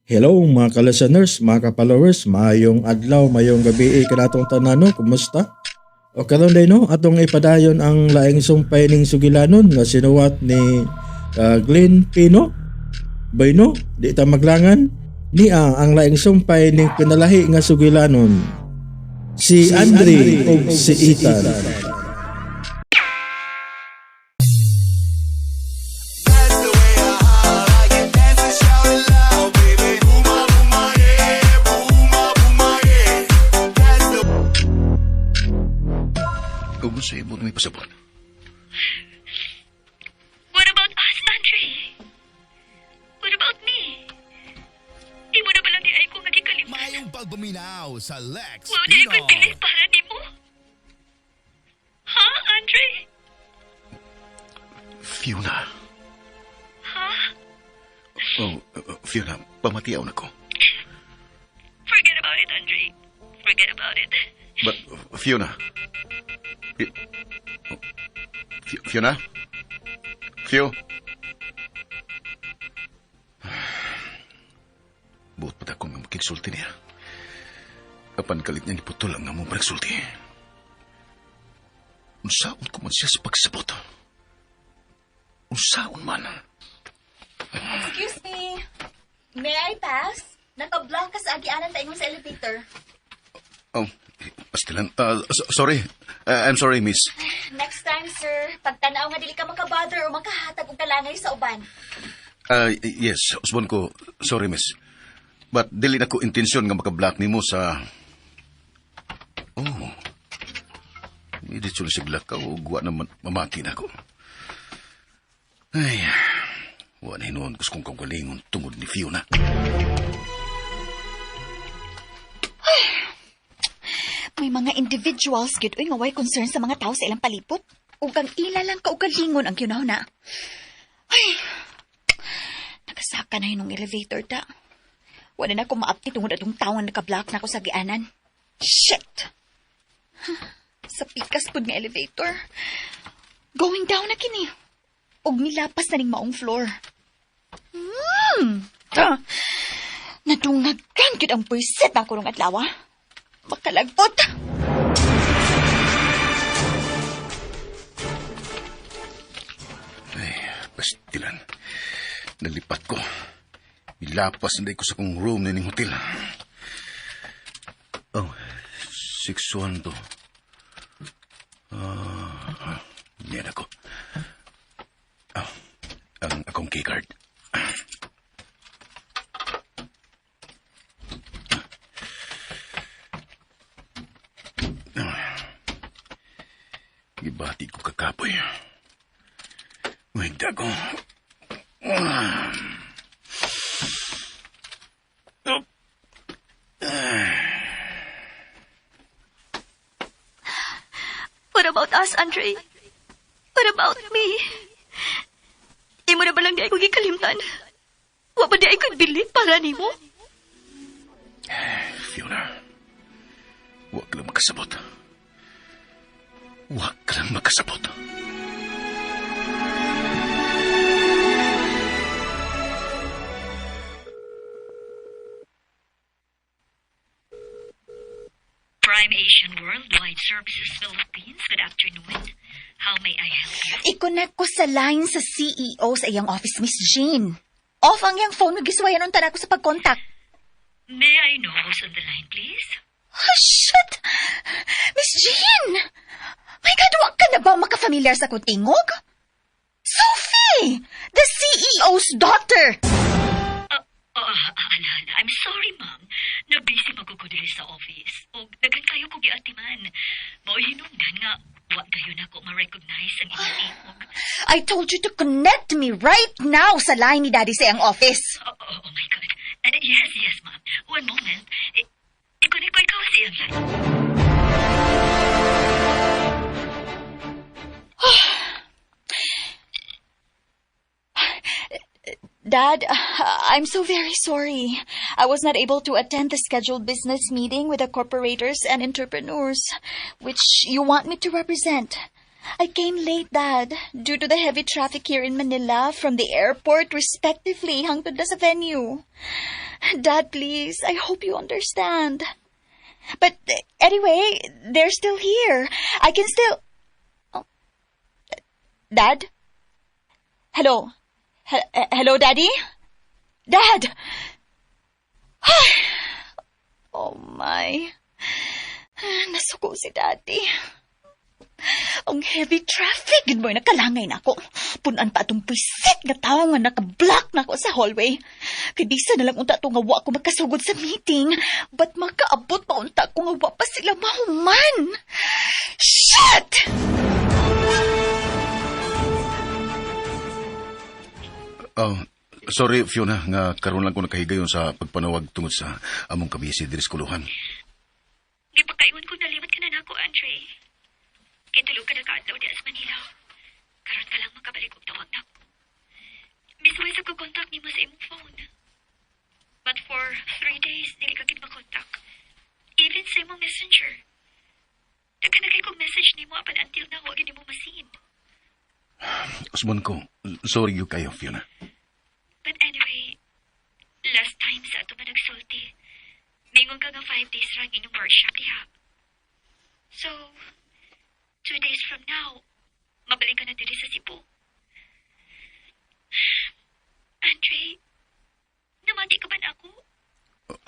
Hello mga ka-listeners, mga ka-followers, maayong adlaw, maayong gabi kanatong tanan no, kumusta? O karon day no, atong ipadayon ang laing sumpay ning sugilanon nga sinuwat ni Glenn Pino. Bayno, di ta maglangan, niya ang laing sumpay ning pinalahi nga sugilanon. Si Andre ug si Ethan. Kung sa imo may pasabot. What about us, Andre? What about me? Imo na balang diay ko nga gikalimtan? Maayong pagpaminaw sa Lex Wow, di Pino. ko dili para nimo. Ha, Andre? Fiona. Ha? Oh, Fiona, pamatiaw na ko. Forget about it, Andre. Forget about it. But, Fiona. Oh, Fiona? Fio? Buot pa ko nga makigsulti niya. Apan kalit niya ni putol ang among panagsulti. Unsaon ko man siya sa pagsabot. Unsaon man. Excuse me. May I pass? Naka-block ka sa agianan paingon sa elevator. Oh, pastilan. Sorry. I'm sorry, miss. Next time, sir, pagtanaw nga dili ka makabother o makahatag og kalangay sa uban. Yes, usbon ko. Sorry, miss. But dili na ko intensyon nga makablock nimo sa. Oh. Hindi na siya glakaw ug wa na mamati na ko. Ay, wa na hinuon ko sa kong kaugalingon tungod ni Fiona. May mga individuals gyud uy nga way concern sa mga tao sa ilang palipot. Ug ang ila lang kaugalingon ang na. Ay, nagasaka na yun ng elevator ta. Wala na akong maapti tungod atong tawo nga naka-block na ako sa agianan. Shit! Sa pikas pud nga elevator. Going down na kini. Ug nilapas na ning maong floor. Ta. Nadungagan gyud ang buisit na ako rong adlaw. Makalagpot. Ay, pastilan. Nalipat ko. Ilapas na ko sa kong room na ning hotel. Oh, 612. Ah, yan ako. Oh, ang akong keycard. Gibati ko kakapoy. Wait, ko. What about us, Andre? What about me? Imo na balang diay ko gikalimtan? Wa pa diay ko bilin para nimo? Fiona, huwag ka lang makasabot. Huwag ka lang makasabot. Prime Asian Worldwide Services Philippines. Good afternoon. How may I help you? I-connect ko sa line sa CEO sa iyang office, Miss Jean. Off ang iyang phone, nagisuwayan unta na ako sa pag-contact. May I know who's on the line, please? Oh, shit! Miss Jean! My God, wa ka na ba makafamilyar sa akong tingog? Sophie! The CEO's daughter! Oh, ala, ala. I'm sorry, ma'am. Na-busy ko diri sa office. Og daghan kayo ko giatiman. Mao hinungdan nga wa gayon ako ma-recognize ang inyong tingog. I told you to connect me right now sa line ni Daddy sa iyang office. Oh, my God. Yes, ma'am. One moment. I-connect ko ikaw sa iyang line. Dad, I'm so very sorry. I was not able to attend the scheduled business meeting with the corporators and entrepreneurs, which you want me to represent. I came late, Dad, due to the heavy traffic here in Manila from the airport, respectively, hangtod na sa venue. Dad, please, I hope you understand. But anyway, they're still here. I can still. Oh. Dad? Hello? Hello, Daddy? Dad! Oh my. Nasuko si Daddy. Ang heavy traffic. Gid mo, nakalangay na ako. Punan pa atong puwisit nga tao nga naka-block na ako sa hallway. Kay bisa na lang unta to nga wa ko makasugod sa meeting. But makaabot pa unta ko nga wa pa sila mahuman. Shit! Oh, sorry, Fiona, nga karon lang ko nakahigayon sa pagpanawag tungod sa among kabisi diri sa kuluhan. Di pa kaingon kung nalimot ka na nako, Andre. Kay tulog ka na kaadlaw di sa Manila. Karon ka lang makabalik og tawag nako. Misuway sa ko contact nimo sa imong phone. But for 3 days, dili ka gid makontak. Even sa imong Messenger. Daghan na kay kong message nimo apan until now, wa gid nimo ma-seen. Usbon ko, sorry gyud kayo, Fiona. But anyway, last time sa ato man nagsulti, ningon ka nga 5 days ra ang inyong workshop diha. So, 2 days from now, mabalik ka na diri sa Cebu. Andre, namati ka ba nako?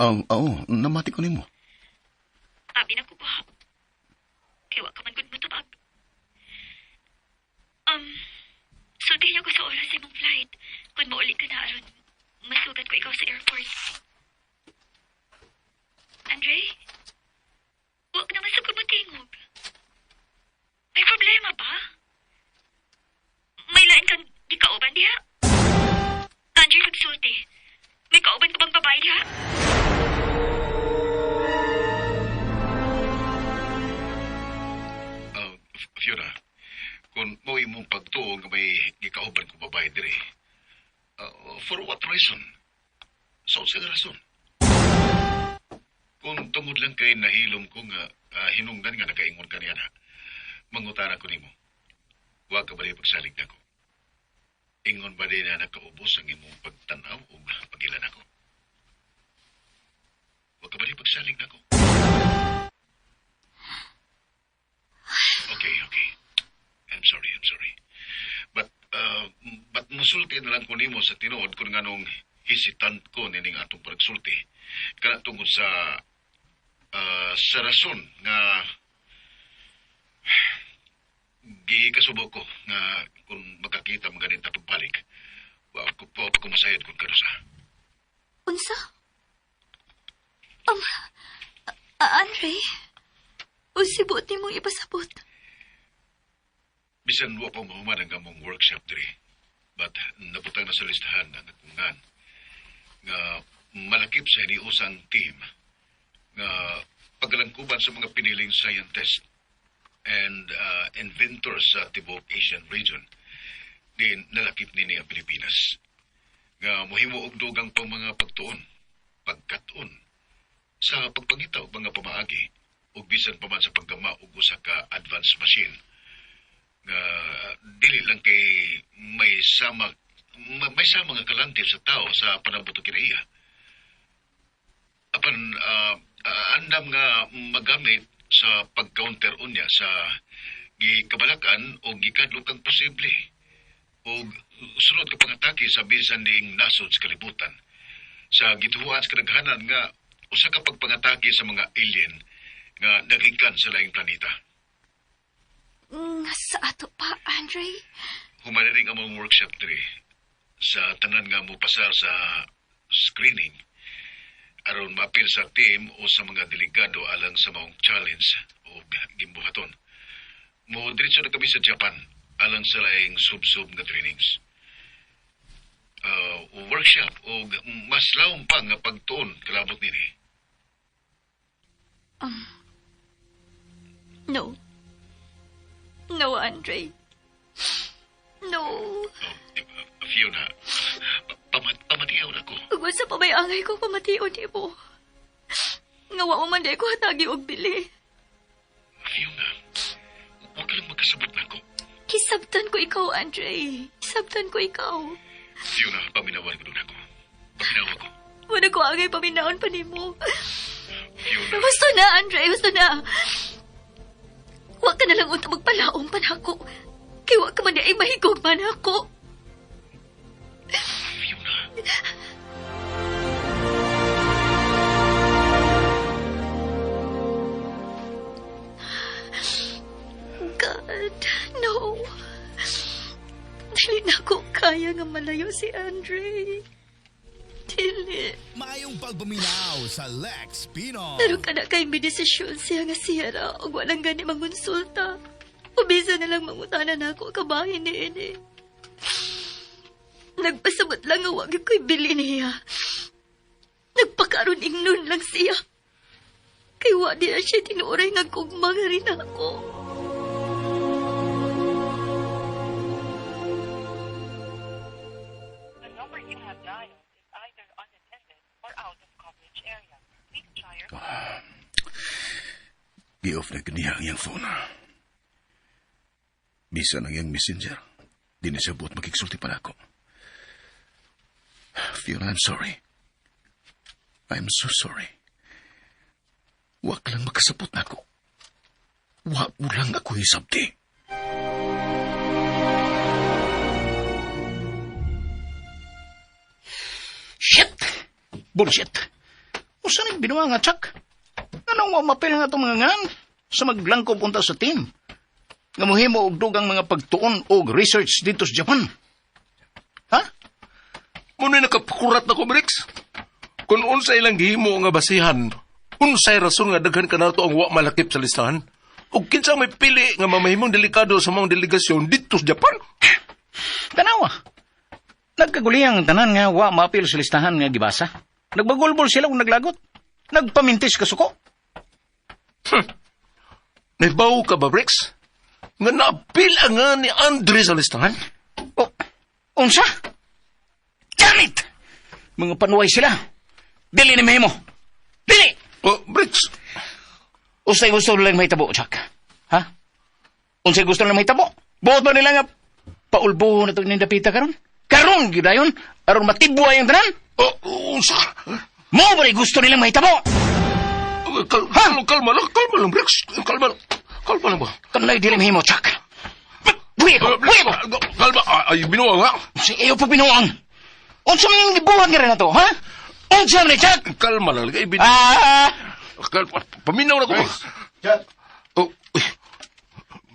Oo, namati ko nimo. Abi na ko ba? Kay wa ka man gud motubag. Sultihan ko sa oras sa imong flight. Kung mauli ka na aron, masugat ko ikaw sa airport. Andre? Huwag naman sa kumutingog. May problema ba? May lain kang di kauban diha? Andre, magsulti. May kauban ka bang babae diha? Fiona, kung mo imong pagtuo nga may gikauban ko babae diri, for what reason? Sa unsa nga rason? Kung tungod lang kay nahilom ko nga hinungdan nga nakaingon ka niya na, mangutana ko nimo. Wa ka bali pagsalig nako. Ingon ba din na nakaubos ang imong pagtanaw o pagilan ako? Wa ka bali pagsalig nako. Okay. I'm sorry, I'm sorry. But musulti na lang ko nimo sa tinuod kung nganong hesitant ko nining atong pagsulti. Kana tungod sa rason nga gikasubo ko nga kung magkakita mga ganita pagbalik, wa ko po ko masayod kung kanusa. Unsa? Andre? Unsay buot nimong ipasabot? Bisan wa pa mahuman ang among workshop diri. But nabutang na sa listahan ang akong ngan nga malakip sa hiniusang team nga pagalangkuban sa mga piniling scientist and inventors sa tibuok Asian region din nalakip nini ang Pilipinas nga mohimo og dugang pang mga pagtuon, pagkat-on sa pagpangita og mga pamaagi ug bisan pa man sa paggama og usa ka advanced machine nga dili lang kay may sama nga kalantib sa tao sa panabot og kinaiya apan andam nga magamit sa pag-counter unya sa gikabalakan o gikadlokang posible o sunod ka pangatake sa bisan diing nasod sa kalibutan sa gituhuan sa kadaghanan nga usa ka pagpangatake sa mga alien nga nagikan sa laing planeta. Nga sa ato pa, Andre? Human ning among workshop diri sa tanan nga mo pasar sa screening aron maapil sa team o sa mga delegado alang sa maong challenge o gimbuhaton. Mo diretso na kami sa Japan alang sa laing sub-sub nga trainings. Workshop o mas lawom pa nga pagtuon kalabot nini. No. No, Andre. No. Oh, Fiona, pamatiaw na ko. Ug unsa pa may angay ko pamation nimo? Nga wa mo man diay ko hatagi og bili. Fiona, wa ka lang magkasabot nako. Kisabtan ko ikaw, Andre. Kisabtan ko ikaw. Fiona, paminawan ko nako. Paminawa ko. Wala ko ko angay paminaon pa nimo. Gusto na, Andre. Gusto na. Wa ka na lang unta magpalaom pa nako. Kay wa ka man di ay mahigog man ako. Fiona. God, no. Dili na ako kaya nga malayo si Andre. Dili. Maayong pagpaminaw sa Lex Pino. Pero kana kay may desisyon siya nga siyara og walang gani mangonsulta. O bisa na lang mangutana na ako kabahin ni ini. Nagpasabot lang nga wag ko'y bili niya. Nagpakaroon ingnon lang siya. Kay wa di na siya tinuoray nga gugma nga rin ako. The number you have dialed is either unattended or out of coverage area. Please try your Gi-off na kaniya ang iyang phone. Bisan ang iyang messenger. Di na siya buot makigsulti pa nako. Fiona, I'm sorry. I'm so sorry. Wak lang makasabot nako. Wa mo lang ako hisabti. Shit! Bullshit! Usa nang binuha nga, Chuck? Anong wa mapil nga itong mga ngan sa maglangkob unta sa team? Nga muhimo og dugang mga pagtuon og research dito sa Japan. Ha? Muna nakapakurat na ko, Brix. Kung unsay ilang gihimo nga basihan, unsay rason nga daghan kanato ang wa malakip sa listahan, ug kinsa may pili nga mamahimong delikado sa mga delegasyon dito sa Japan? Tanawa. Nagkaguliyang ang tanan nga wa maapil sa listahan nga gibasa. Nagbagulbol sila kung naglagot. Nagpamintis kasuko. Nahibaw ka ba, Brix? Nga naapil ang nga ni Andre sa listahan? O, unsa? Damn it! Mga panuway sila. Dili ni mahimo. Dili! Oh, Brix, Unsay gusto nilang mahitabo, Chuck? Ha? Unsay gusto nilang mahitabo? Buot ba nila nga paulbo na itong nindapita karon? Karon gyud dayon aron matibwa ang tanan? oh, unsa? Mo ba ni gusto nilang mahitabo? Kalma lang, Brix. Kalma lang. Kalma lang ba? Kanay dili mahimo, Chuck. Buhi ko, Oh, buhi ko. Kalma, ay, binuwa nga. Unsay iyo pa binuang? Unsa man yung gibuhat nga rin na to, ha? Unsa man ni Chuck? Kalma lang, lagi, binuwa. Ah! Kalma, paminaw na ko ba? Oh, uy.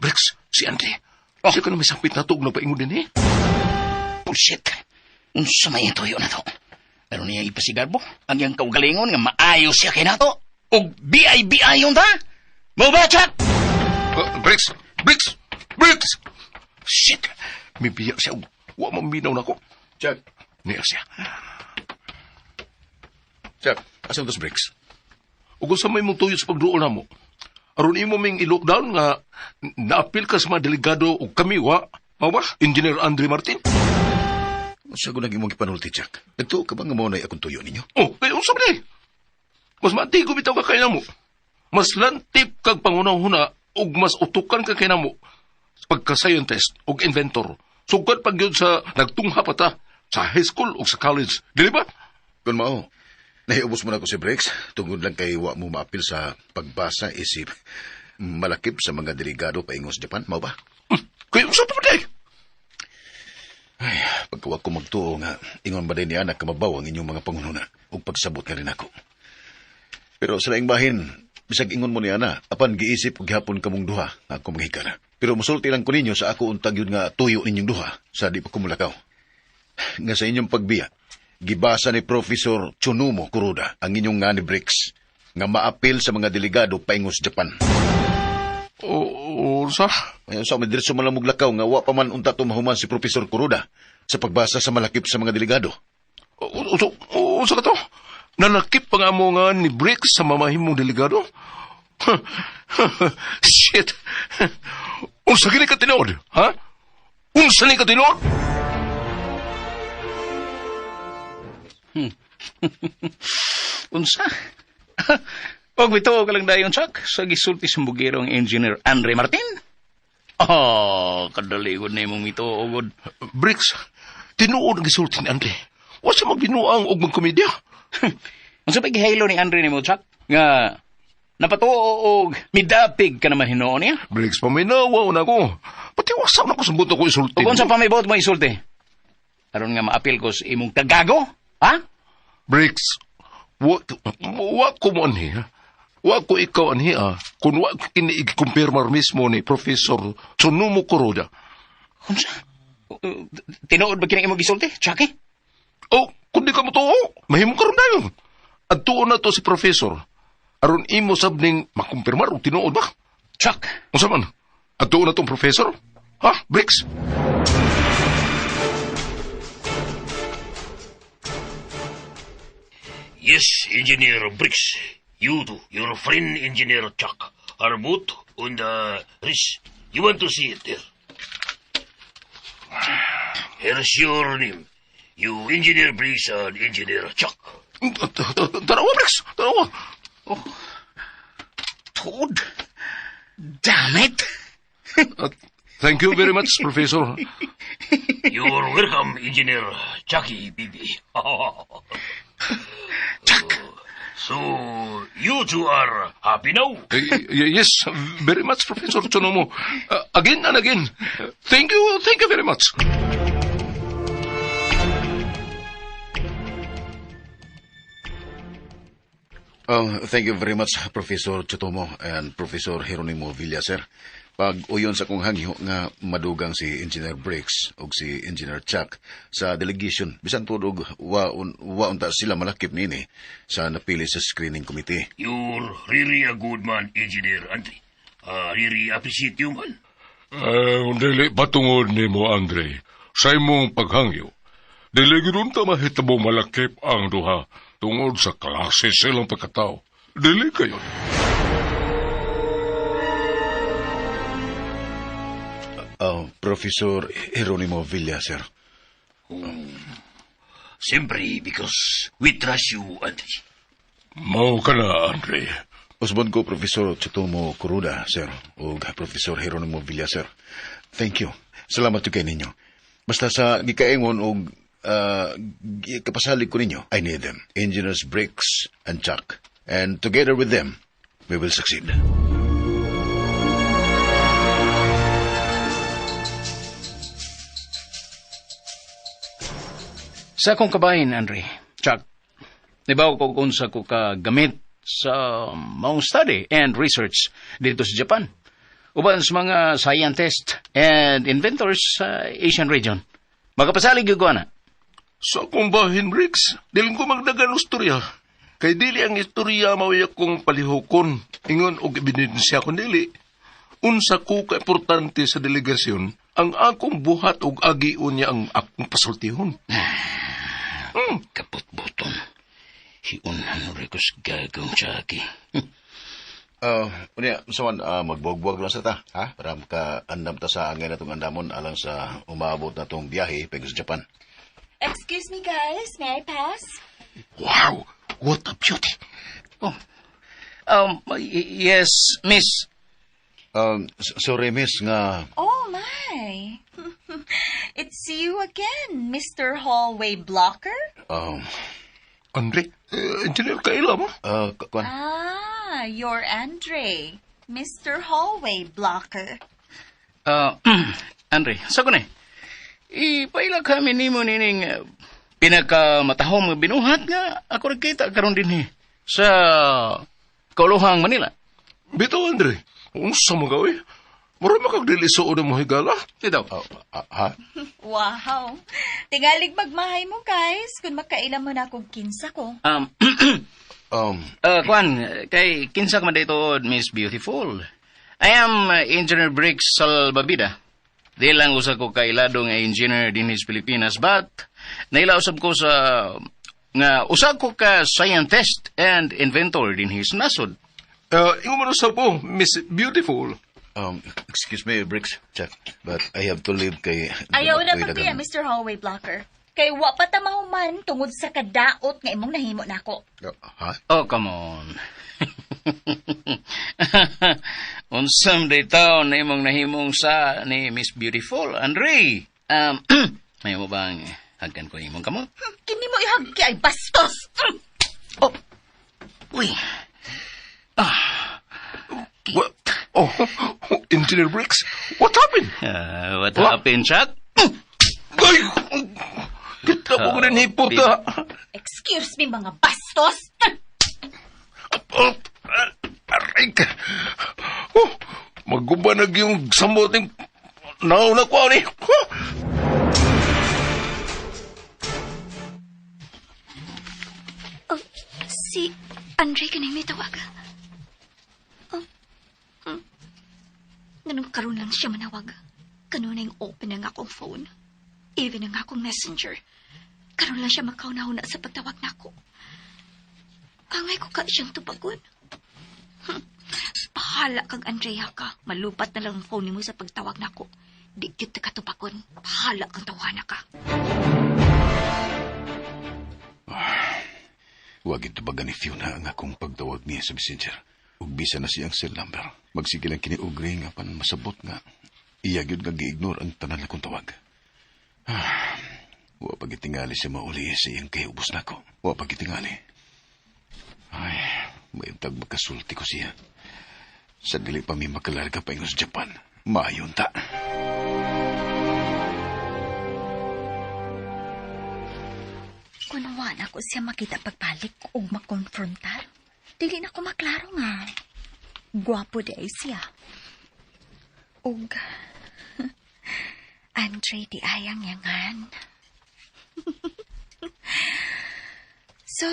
Brix, si Andre. Oh. Siya ka na may sampit na tuog na paingon din eh. Bullshit. Unsa may ang tuyo na to? Aron niya ipasigarbo ang iyang kaugalingon nga maayo siya kay nato. Og BIBI yun ta? Mo ba, Chuck? Oh, Brix, Brix, Brix! Shit! May biya siya. Wa maminaw na ko. Jack, Niya siya. Jack, asan tos Briggs? Ug unsa may mong tuyo sa pagduol na mo. Aron imo ming i-lockdown nga naapil ka sa mga delegado ug kami wa. Mao ba? Engineer Andre Martin. Unsa ko nang imong gipanulti, Jack? Nagtuo ka ba nga mao na'y akong tuyo ninyo? Oh, kay unsa ba di? Mas maantigo bitaw ka kay namo. Mas lantip kag pangunahuna ug mas utukan ka kay namo pagka scientist ug inventor. Sugad pag yun sa nagtungha pa ta sa high school ug sa college. Dili ba? Kung mao, nahiubos mo na ko si Briggs tungod lang kay wa mo maapil sa pagbasa isip malakip sa mga delegado paingon sa Japan, mao ba? Kay unsa pa ba di? Ay, pagkawa ko magtuo nga, ingon ba din niya nakamabaw ang inyong mga pangununa ug pagsabot nga rin ako. Pero sa laing bahin, bisag ingon mo niya na, apan giisip og gihapon kamong duha nga ako manghikara. Pero musulti lang ko ninyo sa ako untag yun nga tuyo ninyong duha sa di pa kumulakaw. Nga sa inyong pagbiya, gibasa ni Professor Chunumo Kuroda ang inyong nga ni Briggs nga maapil sa mga delegado paingon sa Japan. O, unsa? Ngayon sa diretso man lang muglakaw nga wa pa man unta tumahuman si Professor Kuroda sa pagbasa sa malakip sa mga delegado. Unsa, unsa ka to? Nalakip pa nga mo nga ni Briggs sa mamahimong delegado? Shit! Unsa gini ka tinuod, ha? Unsa ni ka tinuod? Unsa? Og bituo ka lang dayon, Chuck, sa gisulti sa bugirong engineer Andre Martin. Oh, kadali gud na imong mituo gud. Briggs, tinuod ang gisulti ni Andre. Wa siya magbinuang og magkomedya. Unsa pa gihaylo ni Andre nimo, Chuck? Nga napatuo og midapig ka naman hinuon niya. Briggs, paminawa na ko. Pati wasaw na ko sa buto ko isulti. Ug unsa pa may buot mo isulti? Aron nga maapil ko sa imong kagago, ha? Briggs, wa ko mo anhi, ha? Wa ko ikaw anhi, ah. Kung wa ko kini i-kumpirmar mismo ni Professor Tsunomo Kuroda. Unsa? Tinuod ba kini imong gisulti, Chucky? Oh, kung di ka mo tuo, mahimo karon dayon. Adtuon na to si Professor. Aron imo sab ning makumpirmar og tinuod ba? Chuck, Unsa man? Adtuon na tong Professor? Ha, Briggs? Yes, Engineer Briggs. You too. Your friend, Engineer Chuck, are both on the risk. You want to see it there. Here's your name. You Engineer Briggs and Engineer Chuck. Tarawa, Briggs! Tarawa! tuod. Damn it. Thank you very much, Professor. You're welcome, Engineer Chucky, baby. Chuck, So, you two are happy now? Yes, very much, Professor Tsunomo. Again and again. Thank you very much. Oh, thank you very much, Professor Chutomo and Professor Jeronimo Villa, sir. Pag uyon sa kong hangyo nga madugang si Engineer Briggs o si Engineer Chuck sa delegation, bisan tuod og wa unta sila malakip nini sa napili sa screening committee. You're really a good man, Engineer Andre. Really appreciate you, man. Eh, dili patungod nimo, Andre, sa imong paghangyo. Dili gyud unta mahitabo malakip ang duha tungod sa klase silang pagkatao. Dili kayo. Oh, Professor Jeronimo Villa, sir. Siyempre, because we trust you, Andre. Mao ka na, Andre. Usbon ko, Professor Chutomo Kuruda, sir, o Professor Jeronimo Villa, sir. Thank you. Salamat jud kay ninyo. Basta sa gikaingon og kapasalig ko ninyo, I need them. Engineers Briggs and Chuck. And together with them, we will succeed. Sa akong kabahin, Andre, Chuck, nibaw ko kung sa ko kagamit sa maong study and research dito sa Japan. Uban sa mga scientists and inventors sa Asian region. Makapasalig yung na. Sa akong bahin, Briggs, dili ko magdagan og istorya. Kay dili ang istorya mao akong palihukon. Ingon og ebidensya kon dili. Unsa ko ka importante sa delegasyon, ang akong buhat og agion niya ang akong pasultihon. Kaputbuton. Hiunan rin gagong Chucky. Unya, sawan, magbuwag-buwag lang sa ta, ha? Para makaandam ta sa angay na itong andamon alang sa umaabot na itong biyahe pag sa Japan. Excuse me, guys. May I pass? Wow! What a beauty! Oh. Yes, miss. Sorry, miss, nga Oh, my. It's you again, Mr. Hallway Blocker. Andre, engineer kaila mo? Kuan? Ah, you're Andre, Mr. Hallway Blocker. Andre, sa ko na eh. Ipaila kami nimo nining pinakamatahong nga binuhat nga ako nagkita karon din eh, sa Kauluhang Manila. Bitaw, Andre. Unsa mo gawi? Mura makagdili suod mo higala. Dito. Ha? Wow. Tingalig magmahay mo, guys, kung makaila mo na akong kinsa ko. Kwan, kay kinsa ka man dito, Miss Beautiful. I am Engineer Briggs Salvavida. Di lang usa ko kailado nga engineer dinhi sa Pilipinas, but naila usab ko sa nga usa ko ka scientist and inventor dinhi sa nasod. Ingon man usab ko, Miss Beautiful. Excuse me, Briggs, Chuck, but I have to leave kay Ayaw na ako'y pagbiya, dagang- Mr. Hallway Blocker. Kay wa pa ta mahuman tungod sa kadaot nga imong nahimo nako. Ha? Oh, come on. Unsam day taon na imong nahimong sa ni Miss Beautiful, Andre. May mo bang hagkan ko imong kamot? Kini mo ihagki ay bastos. Uy. Ah. What? Oh, Engineer Briggs, what happened? What happened, Chuck? Ay! Kita mo rin hipot, ah. Excuse me, mga bastos! Oh, aray ka. Oh, maguba na yung samuting nauna ko, ani. Huh? Oh, si Andre kaning may tawag. Oh. Ganun karon lang siya manawag. Kanunay open ang akong phone. Even ang akong messenger. Karon lang siya makauna-una sa pagtawag nako. Angay ko ka siyang tubagon. Bahala kag Andrea ka. Malupat na lang ang phone nimo sa pagtawag nako. Di gyud ta katubagon. Bahala kang tawana ka. Huwag ito baga ni Fiona ang akong pagtawag niya sa messenger. Ug bisa na siyang cell number. Magsige lang kini og ring apan masabot nga. Iya gyud nga gi-ignore ang tanan akong tawag. Ah, wa pa gitingali siya mauli sa iyang kahiubos nako. Wa pa gitingali. Ay, mayuntag magkasulti ko siya. Sa dili pa mi makalarga pa ingon sa Japan. Maayon ta. Kung wa na ko siya makita pagbalik ug makonfrontar, dili na ko maklaro nga. Gwapo di ay siya. Ug Andre di ayang yangan. So,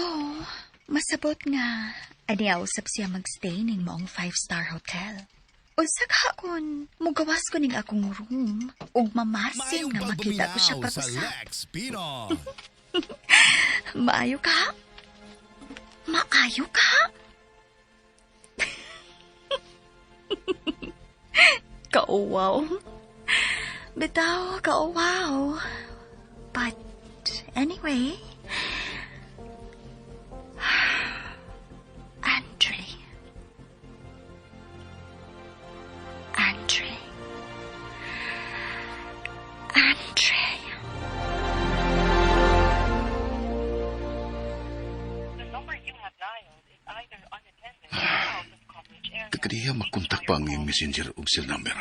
masabot nga aniya usab siya magstay ning maong 5-star hotel. Unsa ka kun mugawas ko ning akong room ug mamasin Maayong nga makita ko siya pagpaminaw sa pag-usap. Lex Pinoy. Maayo ka? Maayo ka? Kauwaw. Bitaw, kauwaw. But anyway, Andre. Andre. Andre. The number you have dialed is either unattended or out of coverage area. Kakadiya makontak pa ang iyang messenger ug cell number.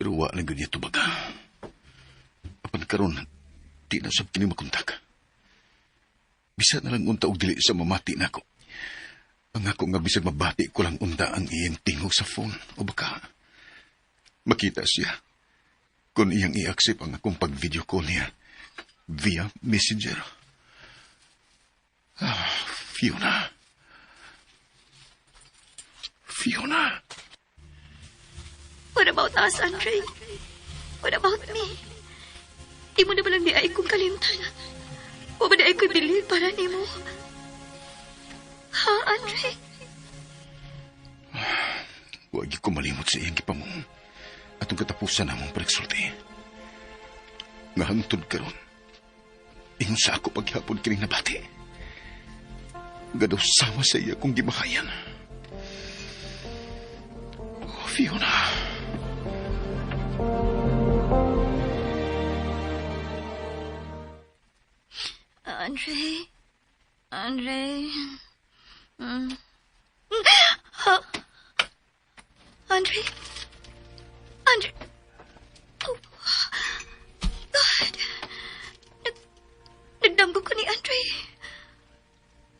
Pero wa na gyud niya tubaga. Apan karon, di na sab kini makontak. Bisa na lang unta og dili sa mamati nako. Ang ako nga bisag mabati ko lang unta ang iyang tingog sa phone o baka makita siya kung iyang i-accept ang akong pag-video call niya via messenger. Ah, Fiona. Fiona. What about us, Andre? What about me? Di mo na ba lang diay kong kalimtan? Wa ba diay ko'y bilin para nimo? Ha, Andre? Huwag ko malimot sa iyang gipamong. Atong katapusan namong pagsulti. Nga hangtod karon, ingon sa ako paghapon kining nabati. Nga daw sama sa iya kong gimahayan. Oh, Fiona. Andre? Andre? Andre? Andre? Oh, God. Nagdamgo ko ni Andre.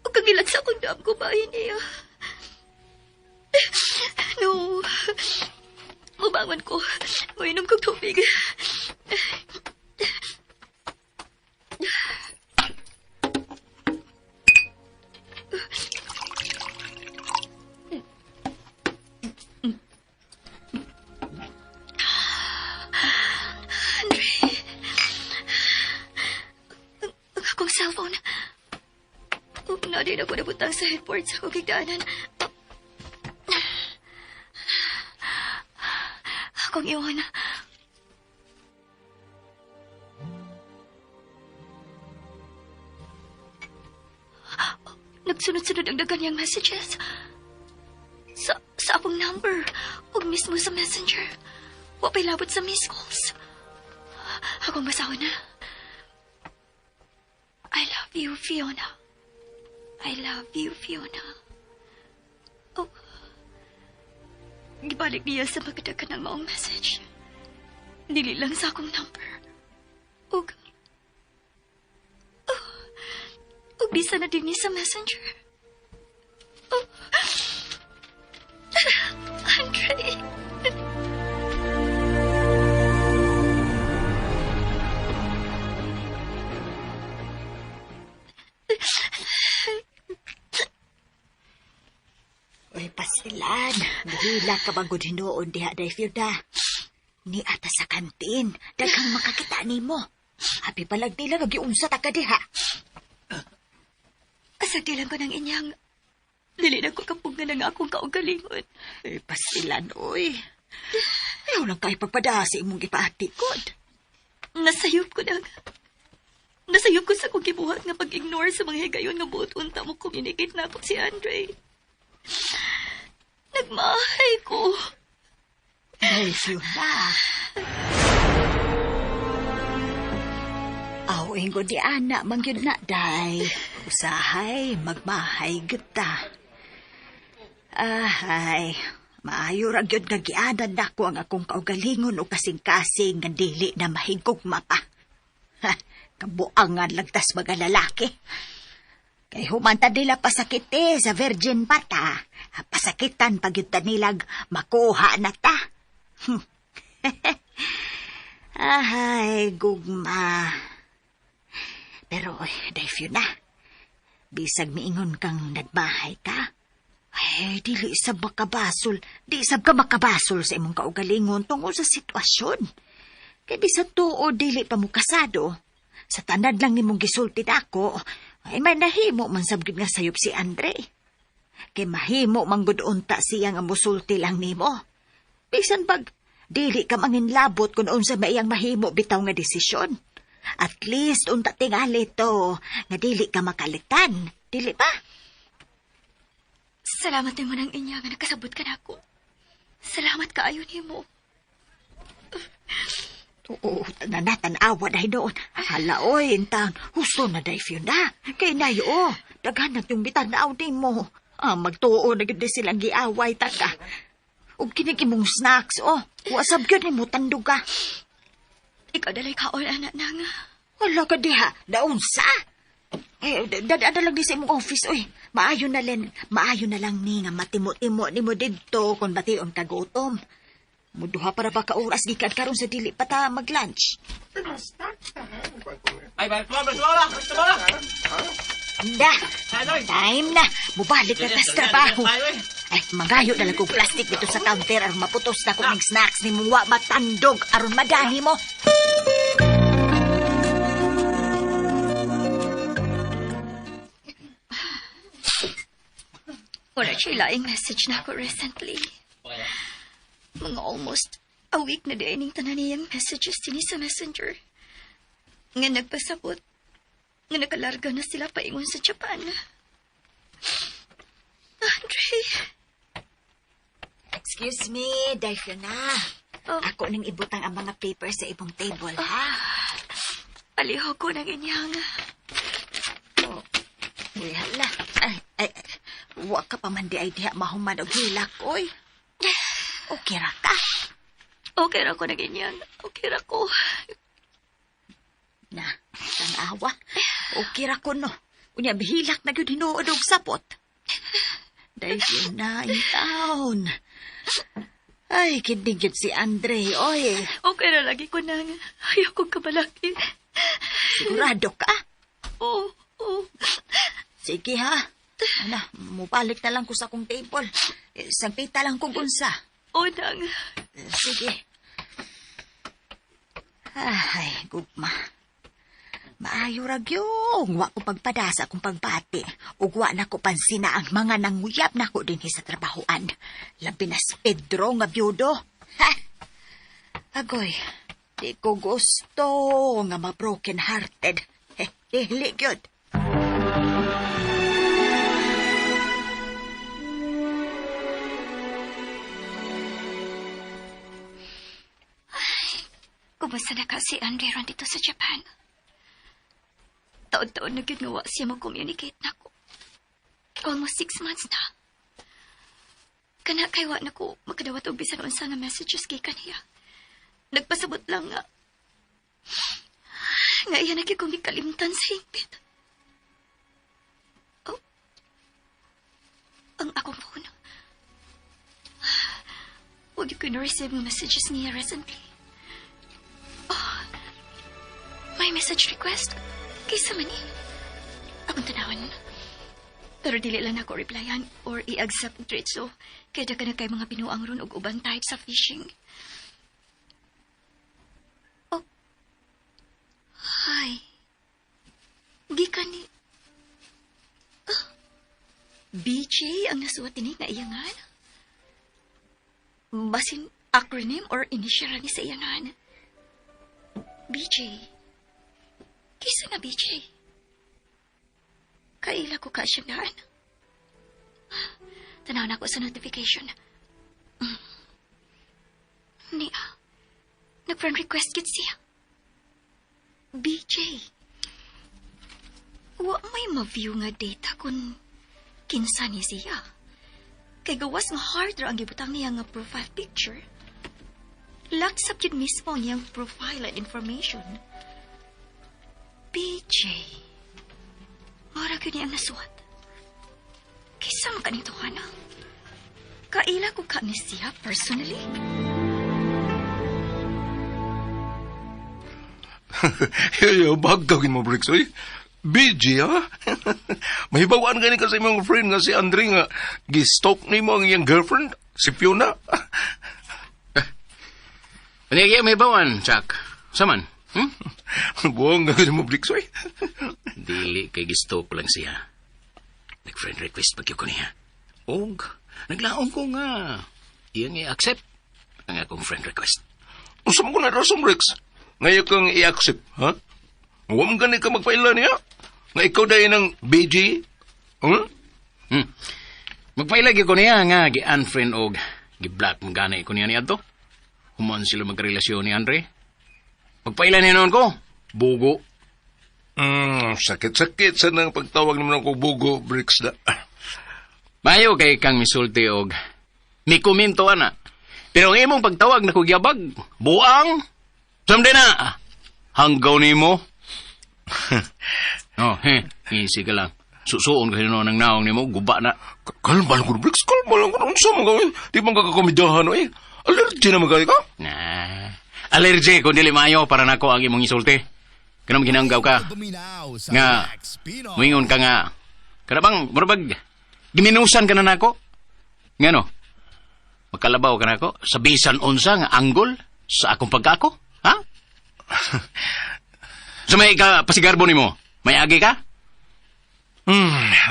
Ug kagilag sa akong damgo ba niya? No. Mubangon ko. Muinom kog tubig. Andre. Ang akong cellphone. Oh, na din ako nabutang sa headboard sa akong higdaanan. Akong iwan. Nagsunod-sunod ang daghan niyang messages. Sa akong number ug mismo sa messenger. Wa pa'y labot sa missed calls. Akong basahon na. I love you, Fiona. I love you, Fiona. Oh, gibalik niya sa magdagan ng maong message. Dili lang sa akong number. Ug, oh, ug bisa na din niya sa messenger. Oh, Andre. Uy, pasilan. Muhila ka bang gud hinuon diha, day Fiona? Ni ata sa kantin. Daghang makakita nimo. Happy palag nila nga giunsa ta ka diha. Asa lang ko ng inyang. Dili na ko kapugnan ang akong kaugalingon. Uy, pasilan, uy. Ayaw lang kayo pagpada sa imong ipaatikod. Nasayop ko na. Nasayop ko sa akong gibuhat nga pag-ignore sa mga higayon nga buot unta mo communicate na ako si Andre. Nagmahay ko. Day Fiona. Aw, ingo di ana, mangyud na, day. Usahay, magmahay gyud ta. Ahay, maayo ra gyud nga gianan nako ang akong kaugalingon o kasing-kasing nga dili na mahigugma pa. Ha, kabuangan lagtas mga lalaki. Kay humanta nila pasakit eh, sa virgin pa ta. Pasakitan pag yun ta nilag makuha na ta. Ahay, gugma. Pero, oy, dayf yun na. Bisag miingon kang nagbahay ka. Ay, dili sab makabasol. Di sab ka makabasol sa imong kaugalingon tungod sa sitwasyon. Kay bisan tuo dili pa mo kasado. Sa tanad lang nimong gisulti nako, ay may nahimo man sab gyud nga sayop si Andre. Kay mahimo man gud unta siya nga musulti lang nimo. Bisan pag dili ka manginlabot kung unsa may iyang mahimo bitaw nga desisyon. At least unta tingali to nga dili ka makalitan. Dili ba? Salamat nimo ng inya nga nakasabot ka nako. Salamat kaayo nimo. Oo, nanatan-awa dahil doon. Hala, oy, intang, husto na dahil yun na. Kay nayo, oh, daghan na yung bitanaw din mo. Ah, magtuo na gyud silang giaway ta ka. Ug kinig imong snacks, oh. Wasab gyud nimo tandog ka. Ikaw dalay kaon anak nang. Wala ka diha, daon sa. Eh, dadaan lang di sa imong office, oy. Maayo na len, maayo na lang ni nga matimo-timo nimo didto kung bation ka gutom. Muduha para ba ka oras gikan karon sa dili pa ta mag-lunch. Da, time na. Mubalik na tas trabaho. Ay, mangayo na lang kong plastic dito sa counter aron maputos na ko ning snacks ni wa matandog aron madani mo. Wala siya laing message na ako recently. Mga almost a week na diining tanan niyang messages dinhi sa messenger. Nga nagpasabot nga nakalarga na sila paingon sa Japan. Andre, Excuse me, Daifyona. Oh. Ako nang ibutang ang mga papers sa ibong table, ha? Aliho ko ng inyang. Oh. Uy, hala. Ay, ay, wa ka pa man di ay diha mahuman og hilak, oy. Okay ra ka. Okay ra ko ng inyang. Okay ra ko. Na, tanawa. Okay ra ko, no. Unya, bihilak na gyud hinuod og sapot. Daifyona, in town. Ay, kinig gyud si Andre, oy. Okay ra lagi ko nang. Ayaw kong kabalaki. Sigurado ka? Oo, oo. Sige ha. Ana, mubalik na lang ko sa akong table. Eh, Sagpita lang kung unsa. Oo nang. Eh, Sige. Ay, gugma. Maayo ra gyud. Wa ko pagpada sa akong pagbati. Ug wa na ko pansina ang mga nanguyab nako dinhi sa trabahoan. Labi na si Pedro nga byudo. Ha? Agoy, di ko gusto nga ma-broken hearted. Eh, dili gyud. Kumusta na ka si Andre ron dito sa Japan? Taon-taon na gyud nga wa siya mag-communicate nako. Almost 6 months na. Kana kay wa na ko makadawat og bisan unsa nga messages gikan niya. Nagpasabot lang nga iya na kong gikalimtan sa hingpit. Oh. Ang akong phone. Wa ko na-receive ng messages niya recently. Oh, may message request. Kaysa man ni. Akong tanawon. Pero dili lang ako replyan or i-accept og diretso. Kaya daghan na kay mga binuang ron og uban type sa phishing. Oh. Hi. Gikan ni... Ah. BJ ang nasuwat ini nga iyangan? Basin acronym or initial ni sa iyangan? BJ. Kisa nga BJ? Kaila ko ka siya daan. Tanaw na ako sa notification. Niya. Nag-friend request gid siya. BJ. Wa may ma-view nga data kung kinsa ni siya. Kay gawas nga heart ra ang gibutang niya nga profile picture. Lock sab jud mismo ang iyang profile and information. BJ. Mara gyud niya ang nasuwat. Kinsa man kaning tawhana? Kaila ko ka ni siya personally? Bagawin mo, Briggs, oy. BG, ha? Mahibawaan gani ka sa imong friend nga si Andre nga gi-stalk nimo ang iyang girlfriend, si Fiona. Ano kaya may bawan, Chuck? Saman? Buong gagawin mo, Briggs, oy. Dili kay gisto ko lang siya. Nag-friend request pag ko niya. Og, naglaom ko nga. Iyang i-accept ang akong friend request. Unsa man ko na rason, Briggs? Ngayon kang i-accept, ha? Wa man gani ka magpaila niya? Nga ikaw dahil ng BG? Huh? Magpaila gyud ko niya nga gi-unfriend og gi-block man gani ko niya niadto. Human sila magkarelasyon ni Andre. Magpaila niya noon ko. Bugo. Sakit-sakit sa nang pagtawag naman ako bugo, Briggs na. Mayo kay kang misulti og mikomento ana. Pero ang imong pagtawag na kugyabag, buang. Samdi na. Hanggaw nimo. Oh, he, easy ka lang. Susuon ka noon ang naong nimo, guba na. Kalma lang ko, Briggs. Kalma lang ko. Unsa man gawin? Di man kakakomedyahan, eh. Allergy na magay ka? Na, allergy kung dili maayo para nako ang imong isulti. Kanang ginanggaw ka. Paminaw sa Nga, Lex Pinoy. muingon ka nga. Kana bang, murabag, giminusan ka na nako. Nga no, makalabaw ka nako sa bisan unsa nga anggol sa akong pagkako. Ha? Sa may ka pasigarbo nimo, may agi ka?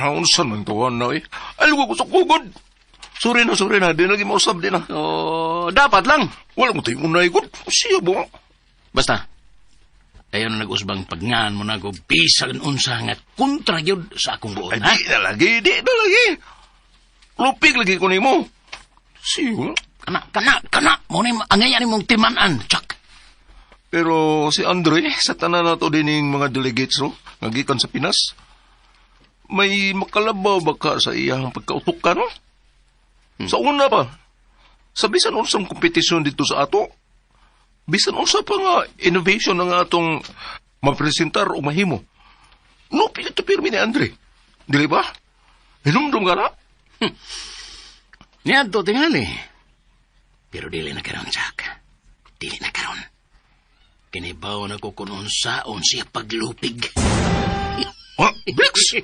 Unsa man to na eh. Algo ko sa kugod. Sorry na, sorry na. Di na mausab, di na. Oh, dapat lang. Wala mo tayo unay gud. Siya ba? Basta, ayaw na nag-usbang pagngan mo na ko bisan unsa nga kontra gyud sa akong buot, Ay, ha? di na lagi, di na lagi. Lupig lagi ko nimo. Siya. Kana, kana, kana. Mo ni angayan nimong timan-an, Chuck. Pero si Andre, sa tanan na to dining mga delegates, no? Nga gikan sa Pinas, may makalabaw ba ka sa iyang pagkautukan, no? Sa una pa, sa bisan unsang kompetisyon dito sa ato, bisan unsa pa nga innovation ang atong mapresentar o mahimo. No, ito pirmi ni Andre. Dili ba? Hinumdum ka na? Niadto tingali. Pero dili na karon, Chuck. Dili na karon. Kinibaw na ko kung unsaon siya paglupig. Ha? Briggs!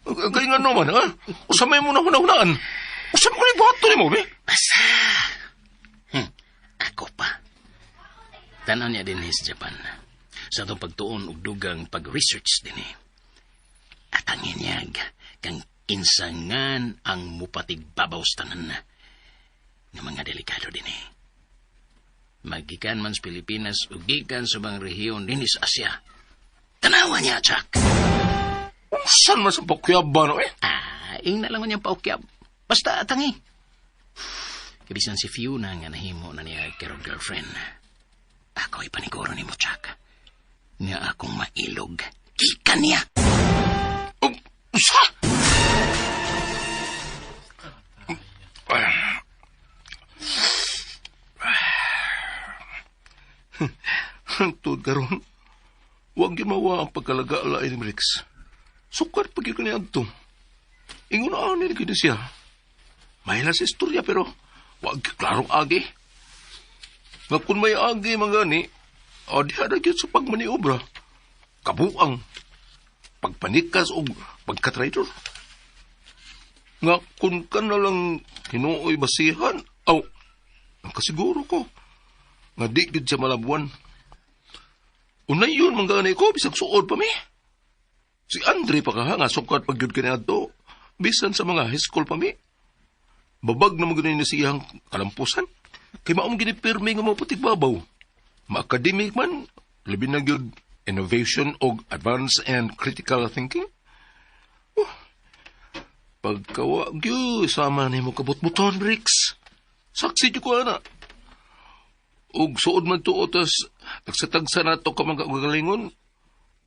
Kaya nga naman, ha? Usamay mo na hunahunaan. Usamay ko na ibuhat ni mo, be? Basta. Ako pa. Tanaw niya din sa Japan. Sa atong pagtuon og dugang pag-research din eh. At ang inyag, kang kinsangan ang mupatig babaw sa tanan nga mga delikado din eh. Magikan man sa Pilipinas o gikan sa mga rehiyon din sa Asya. Tanawa niya, Chuck. Unsan man sa pakuyaban, eh? Ah, ingna lang niyang paukyab. Basta atangi. Kabisan si Fiona nga nahimo na niya karong girlfriend. Ako ipaniguro ni mo, Chuck. Nga akong mailog. Gikan niya. Sa? Hangtod karon, wag gyud mawa ang pagkalagala ni Briggs. Sukad pag yun kaniya adto. Ingon na ni gyud siya. Mahila sa istorya pero wag gyud klarong agi. Nga kung may agi mga gani, o diha na gyud sa pagmaniobra. Kabuang, pagpanikas o pagka-traitor. Nga kung ka na lang hinuoy basihan, aw, ang kasiguro ko, nga di gyud siya malabuan. Unay yun, mga gani ko, bisag suod pa mi. Si Andre pa ka, nga sukat pag gyud kaniadto, bisan sa mga high school pa mi. Babag na mga ni siyang kalampusan. Kay maong ginipirmi nga mga putik babaw. Ma-academic man, labi na gyud innovation og advance and critical thinking. Oh, pagkawa gyud, sama nimo kabutbuton, Briggs. Saksi jud ko ana. Og suod man tuo, tas tagsa-tagsa na to ka mga kagalingon.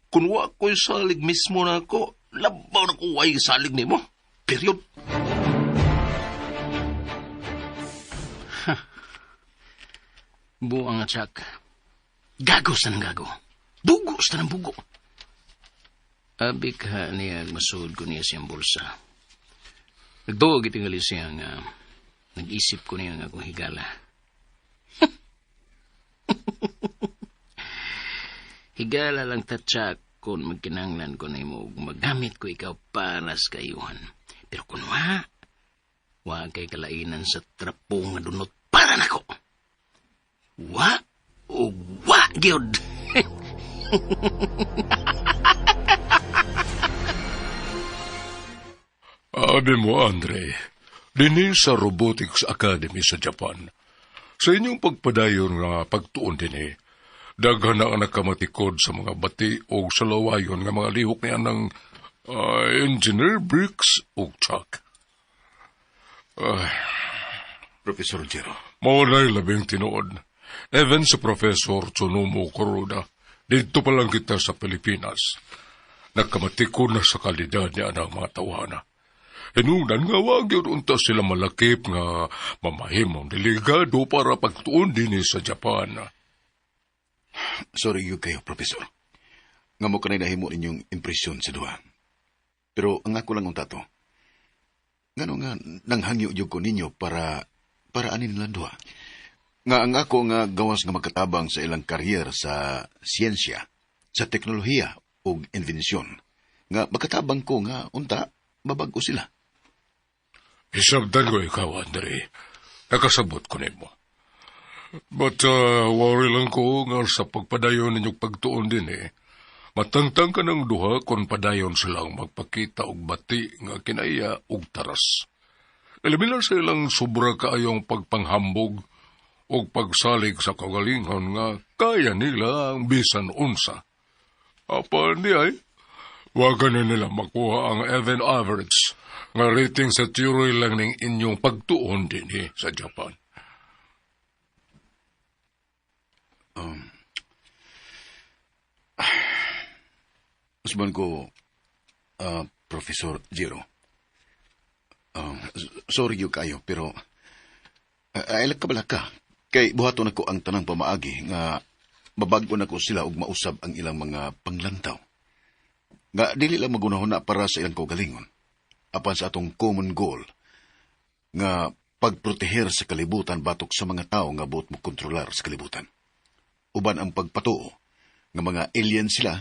Kung wa ko'y salig mismo na ako, labaw na ko way salig nimo. Period. Buang nga, Chuck. Gago sa nang gago. Bugo sa nang bugo. Abi ka niya, masuod ko niya siyang bulsa. Nagduog itingali siya nga nag-isip ko niya nga akong higala. Higala lang ta, Chuck, kung magkinanglan ko na imo, magamit ko ikaw para sa kayuhan. Pero kung wa, wa kay kalainan sa trapo nga dunot para nako. Wa o wa gyud. Abi mo, Andre, dinhi sa Robotics Academy sa Japan. Sa inyong pagpadayon nga pagtuon dinhi, daghan na ang nakamatikod sa mga bati o sa lawayon nga mga lihok niya ng Engineer Briggs o Chuck. Professor Jero. Maunay labing tinuod. Even sa Professor Tsunomo Kuroda, dito pa lang kita sa Pilipinas. Nakamatikod na sa kalidad niya ang mga tawhana. Hinungdan nga wag yun unta sila malakip nga mamahimong delegado para pagtuon din sa Japan. Sorry yun kayo, Professor. Nga mo kanay nahimo ninyong impresyon sa duha. Pero ang ako lang unta to. Ngano nga nanghangyo jud ko ninyo para anin nilang duha. Nga ang ako nga gawas nga magkatabang sa ilang karyer sa siyensya, sa teknolohiya ug inbensyon. Nga magkatabang ko nga unta mabag-o sila. Isabdan ko ikaw, Andre. Nakasabot ko nimo. But worry lang ko nga sa pagpadayon ninyong pagtuon din eh. Matangtang ka ng duha kung padayon silang magpakita og bati nga kinaiya og taras. Eliminar sa ilang sobra kaayong pagpanghambog og pagsalig sa kagalingon nga kaya nila ang bisan unsa. Apan di ay, wagan na nila makuha ang even average nga rating sa theory lang ning inyong pagtuon din eh, sa Japan. Usban ko, Professor Jero. Sorry yun kayo, pero ay kabala ka. Kay buhaton ako ang tanang pamaagi nga mabago na ko sila og mausab ang ilang mga panglantaw. Nga dili lang magunahuna para sa ilang kaugalingon. Apan sa atong common goal nga pagproteher sa kalibutan batok sa mga tao nga buot mo kontrolar sa kalibutan. Uban ang pagpatuo nga mga alien sila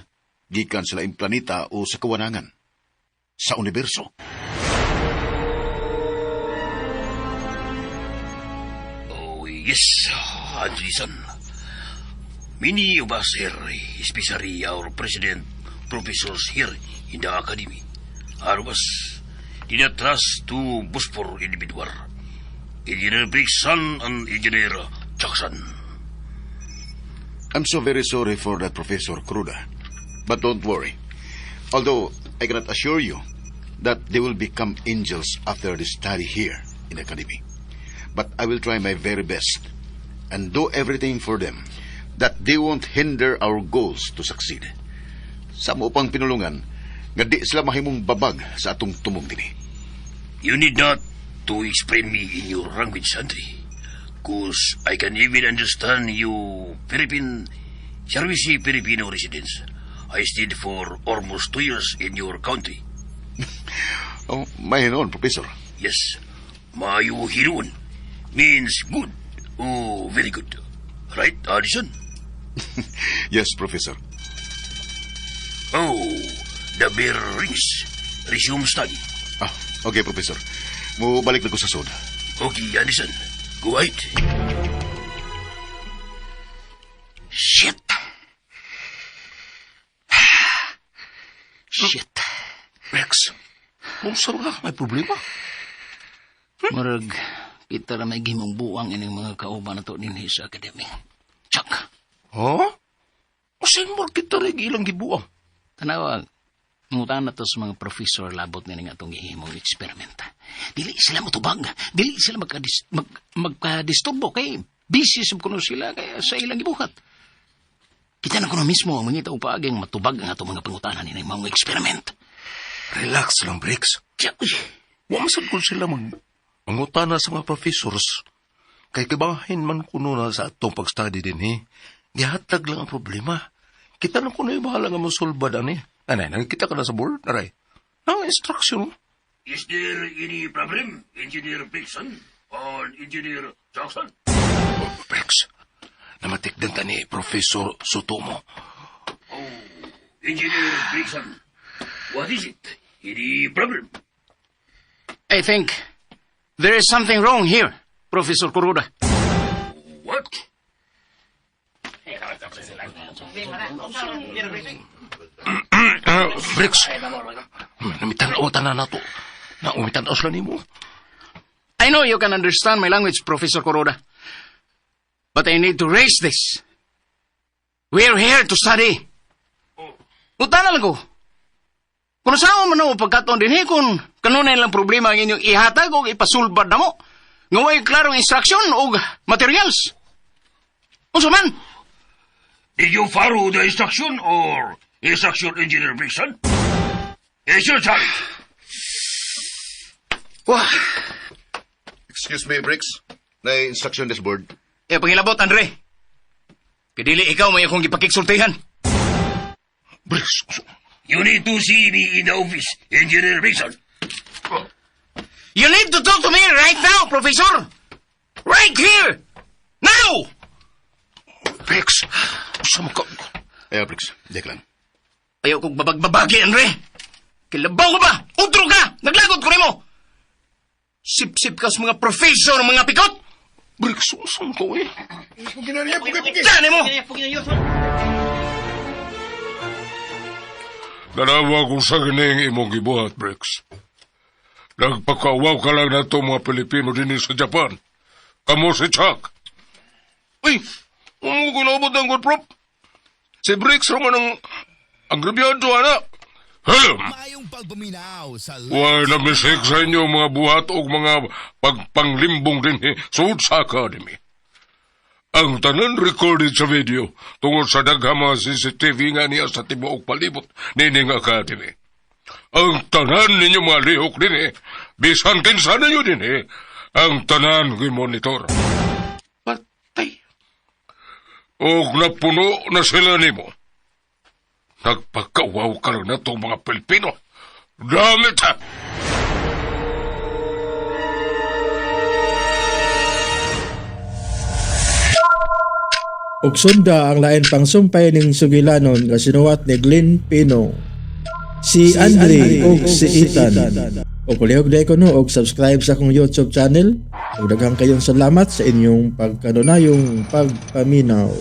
gikan sa laing planeta o sa kawanangan, sa universo. Oh, yes, Andre-san. Many of us here, especially our president, professors here in the academy, are us did not trust to boastful individual. Engineer Briggs-san and Engineer Jackson. I'm so very sorry for that, Professor Kruda. But don't worry. Although I cannot assure you that they will become angels after the study here in the academy. But I will try my very best and do everything for them that they won't hinder our goals to succeed. Sa mo pang pinulungan, nga di sila mahimong babag sa atong tumong dinhi. You need not to explain me in your language, Andre. 'Cause I can even understand you Philippine Service Filipino residents. I stayed for almost 2 years in your country. Oh, may noon, Professor. Yes. Mayo hinuon means good. Oh, very good. Right, Addison? Yes, Professor. Oh, the bell rings. Resume study. Ah, okay, Professor. Mo balik na ko sa sud. Okay, Addison. Go ahead. Shit! Shit. Rex, unsa ba? May problema? Murag, kita ra may gimong buwang ining mga kauban na to dinhi sa academy. Chuck, Ha? Usain mo kita rin ilang gibuang. Tanawa, mangutan na to sa mga professor labot nining atong gihimong eksperimenta. Dili sila motubag, dili sila magkadisturbo kay busy sab kuno sila kaya sa ilang gibuhat. Kita na kuno mismo ang mangita og paaging matubag ang atong mga pangutana nining mga eksperiment. Relax lang, Briggs. Tiya, uy, Wa man sad kun sila mangutana sa mga professors. Kay kibahin man kuno na sa atong pag-study din, eh. Gihatag lang ang problema. Kita na kuno yung bahala nga mosulbad, ani. Anay, nakikita ka na sa board, aray. Nang instruction. Is there any problem, Engineer Brixton or Engineer Jackson? Briggs, namatikdan ta ni Professor Sotomo. Engineer Brixton, what is it? Any problem? I think there is something wrong here, Professor Kuroda. What? Briggs, namitan-aw tanan na to. Na umitan-aw sila nimo. I know you can understand my language, Professor Kuroda. But I need to raise this. We're here to study. Utana lang ko. Kung saan man ako pagkatuon din, kung kanunay lang problema ang inyong ihatag o ipasulbad na mo. Nga way klarong instruction o materials. Unsa man? Did you follow the instruction or instruction Engineer Brixton? It's your challenge. Wah, Excuse me, Briggs. Na instruction this board. eh, pangilabot, Andre. Kidili ikaw may akong gipakiksultihan. Briggs, You need to see me in the office, Engineer Brixton. You need to talk to me right now, Professor! Right here! Now! Briggs, unsa man ka? Ayaw, Briggs. Diyak lang. Ayaw kong babagbabagi, Andre. Kilabaw ka ba? Utro ka! Naglagot ko nimo! Sip-sip ka sa mga professor, mga pikot! Briggs, unsa man ka, eh? Saan mo? Dalawa kung sa gining imong gibuhat, Briggs. Nagpakawaw ka lang na ito mga Pilipino din sa Japan. Kamo si Chuck. Uy, umukulabot ang good prop. Si Briggs raman ang agrabyado, ana. Helm! Maayong pagpaminaw sa Why na misik sa inyo mga buhat o mga pagpanglimbong din sud sa academy. Ang tanan recorded sa video tungod sa daghang mga CCTV nga niya sa tibuok palibot nining academy. Ang tanan ninyo mga lihok din bisan kinsa ninyo din ang tanan gi-monitor. Patay. Og napuno na sila nimo. Nagpakawaw ka lang na itong mga Pilipino. Damit ha! Ug sunda ang lain pang sumpay ning sugilanon nga sinuwat ni Glenn Pino. Si Andre ug si Ethan. O kulihog ko no og subscribe sa akong YouTube channel. Ug daghang kayong salamat sa inyong pagkanunayong pagpaminaw.